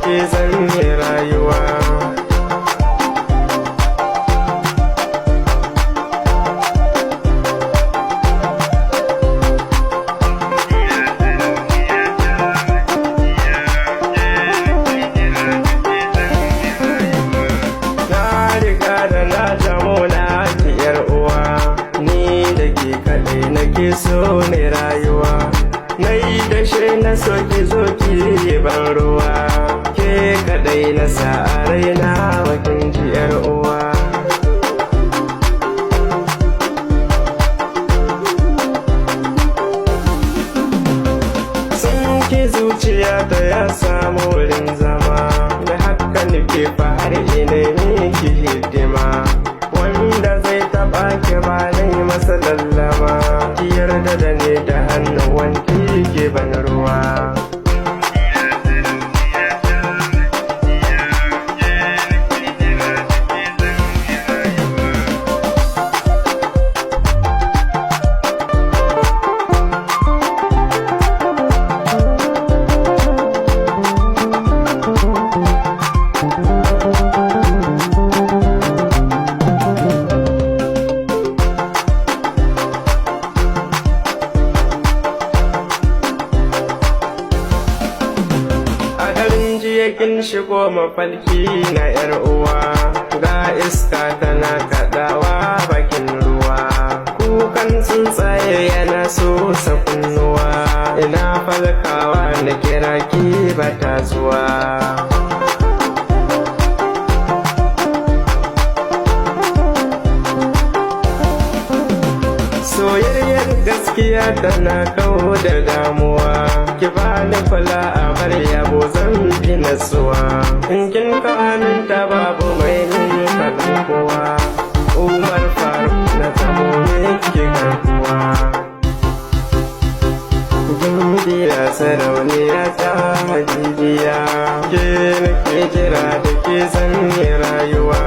ke zan yi rayuwa. Na riga da na zamo na ki yar uwa, ni da ke kaɗai nake so ne rayuwa. Na yi dashe na so ki zo ki yi ban ruwa, ke kaɗai na sa a raina bakin ji yar uwa. Sun ki zuciya ta ya samu wurin zama, da haka nake fahari ina miki hidima. Wanda zai taɓa ki ba nai masa lallama, ki yarda da ni da hannuwanki ki ban ruwa. A daren jiya kin shigo mafalki na yar uwa, ga iska tana kaɗawa bakin ruwa. Kukan tsuntsaye yana sosa kunnuwa, ina falkawa na kira ki bata zuwa. Soyayyar gaskiya tana kawo da damuwa, ki bani kula a bar yabo zan fi natsuwa. In kin ka aminta babu mai min faɗin kowa, Umar Faruk na zamo miki garkuwa. Gimbiya sarauniya ta hajijiya, ke nake jira da ke zan yi rayuwa.